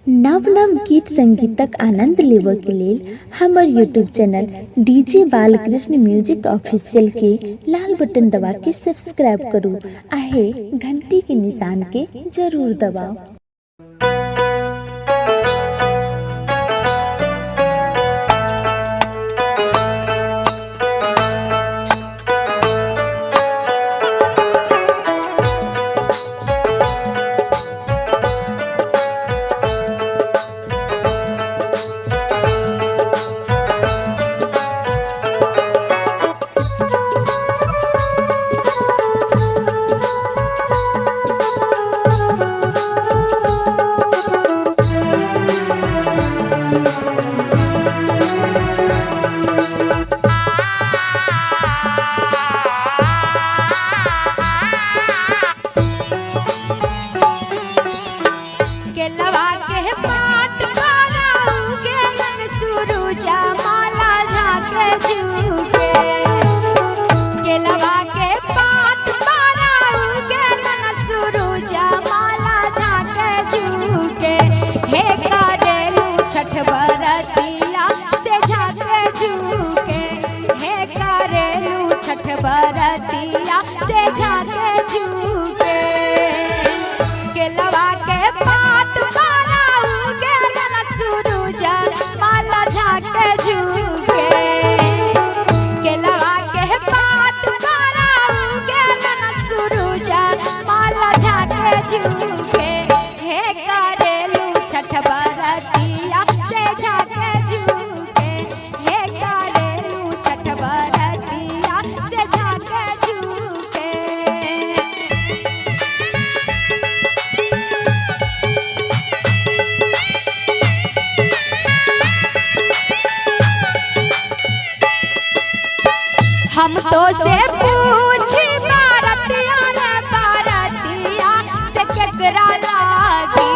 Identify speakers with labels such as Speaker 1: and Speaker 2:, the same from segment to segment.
Speaker 1: नव नव गीत संगीतक आनंद लेबऽके लेल हमर YouTube channel DJ Balkrishna music official के लाल बटन दबा के सब्सक्राइब करू आ हे घंटी के निशान के जरूर दबाउ।
Speaker 2: केलवा के पात पाराऊ गेलन सुरुजा माला झाके झुके। केलवा के पात पाराऊ गेलन सुरुजा माला झाके झुके। हे करेलू छठ बरतिया से झाके झुके। हे करेलू छठ बरतिया से झाके झुके। केलवा के पात पाराऊ गेलन सुरुजा माला झाके झुके। केलवा के पात पाराऊ गेलन सुरुजा माला झाके झुके। हे करेलू छठ बरतिया से झाके झुके। हे करेलू छठ बरतिया से झाके झुके। हम तो से पूछ बारतिया रे बारतिया से केकरा लागी।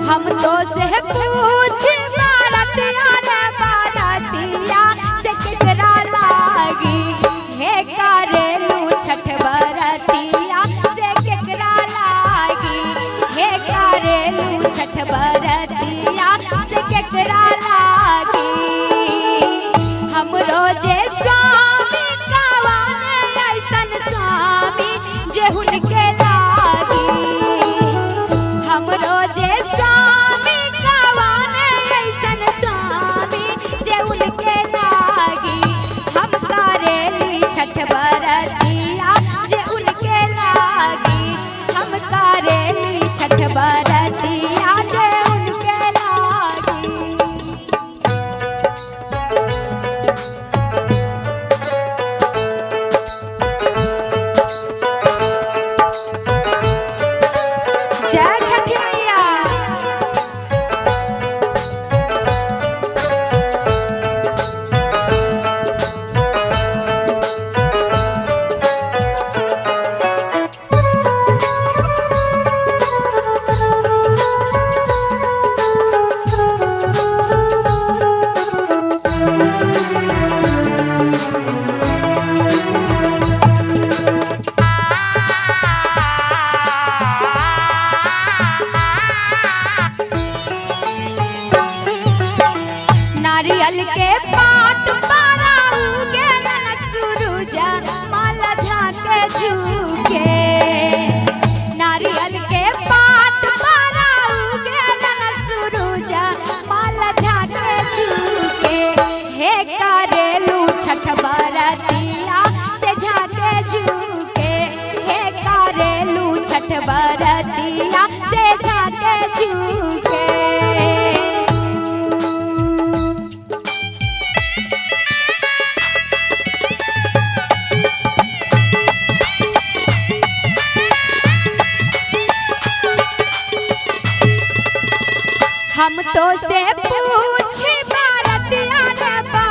Speaker 2: हम तो से पूछ बारतिया रे बारतिया से केकरा लागी। हे करेलू छठ बरतिया से केकरा लागी। हे करेलू छठ बरतिया से केकरा लागी। हम रोजे स्वामी कवाने ऐसन स्वामी जे हुनके लागी। हम रोजे स्वामी कवाने ऐसन स्वामी जे उनके लागी। हम करेली छठ बरतिया जे उनके लागी। हम करेली छठ बरतिया जे उनके लागी। जय छठी मैया। नारियल के पात पाराऊ गेलन सुरुजा माला झाके झुके। नारियल के पात पाराऊ गेलन सुरुजा माला झाके झुके। हे करेलू छठ बरतिया से झाके झुके। हे करेलू छठ बरतिया से झाके झुके। हम तो से पूछ बारतिया रे।